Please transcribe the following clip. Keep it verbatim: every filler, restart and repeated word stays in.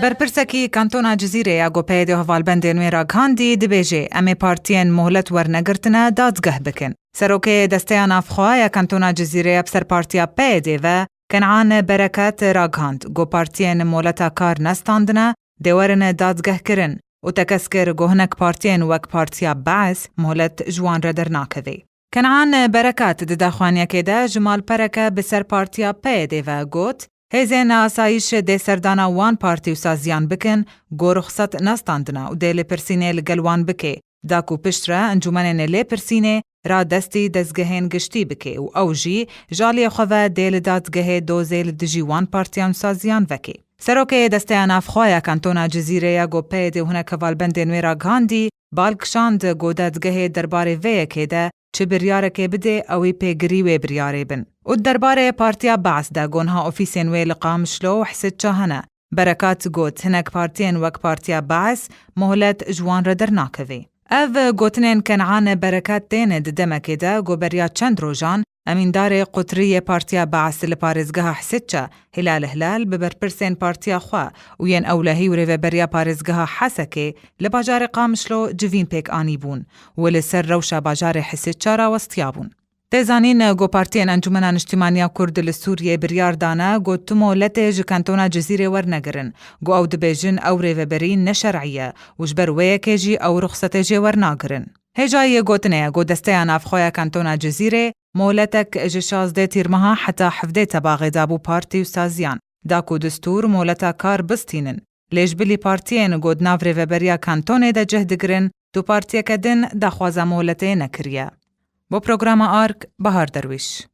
Berpirsekî Kantona Cizîrê ya ku PYDê hevalbendên wê ragihandî dibêje, em ê partiyên mohlêt wernegirtine dadgeh bikin. Serokê Desteya Navxwe ya Kantona Cizîrê ya bi ser partiya PYDê ve Kenan Bereket ragihand ku partiyên mohleta kar nestandine dê werin dadgehkirin û tekez kir ku hinek partiyên wek Partiya Be'es mohlêt ji wan re dernakeve. Kenan Berekat di daxuyaniyekê de ji malpereke bi ser partiya PYDê ve got, hêzên asayîş dê serdana wan partî û saziyan bikin ku ruxsat nestandine û dê lêpirsînê li gel wan bike, da ku piştre encûmenên lêpirsînê radestî dezgehên giştî bike û ew jî ji aliyê xwe ve dê li dadgehê dozê li dijî wan partiyan û saziyan veke. Serokê Desteya Navxwe ya Kantona Cizîrê ya ku PYDê û hinek hevalbendên wê ragihandî, bal kişand ku dadgehê derbarê vê yekê de çi biryarekê bidê, ew ê pêgirî wê biryarê bin. Û derbarê Partiya Be'es de ku niha ofîsên wê li Qamişlo û Hesitça hene, Berekat got, hinek partiyên wek Partiya Be'es mohlêt ji wan re dernakeve. Ev gotinên Kenan Berekat tên di demekê de ku beriya çend rojan emîndarê qutrî yê Partiya Be'es li parêzgeha Hesitça, Hilal Hilal, bi berpirsên partiya xwe û yên ewlehî û rêveberiya parêzgeha Hesekê li bajarê Qamişlo civîn pêk anîbûn û li ser rewşa bajarê Hesitça rawestiyabûn. Tê zanîn ku partiyên Encûmena Niştîmaniya Kurd li Sûriyê biryar dane ku tu mohlêtê ji Kantona Cizîrê wernegirin, ku ew dibêjin ew rêveberî neşer'î ye û ji ber wê yekê jî ew ruxsetê jê wernagirin. Hêjayî gotinê ye ku Desteya Navxwe ya Kantona Cizîrê mohlêtek ji şazdê Tîrmeha heta hevdê Tebaxê dabû partî û saziyan, da ku destûr mohleta kar bistînin. Lê ji bilî partiyên ku di nav rêveberiya kantonê de cih digirin, du partiyeke din daxwaza mohlêtê nekiriye. Bo programa Ark, Bahar Derwîş.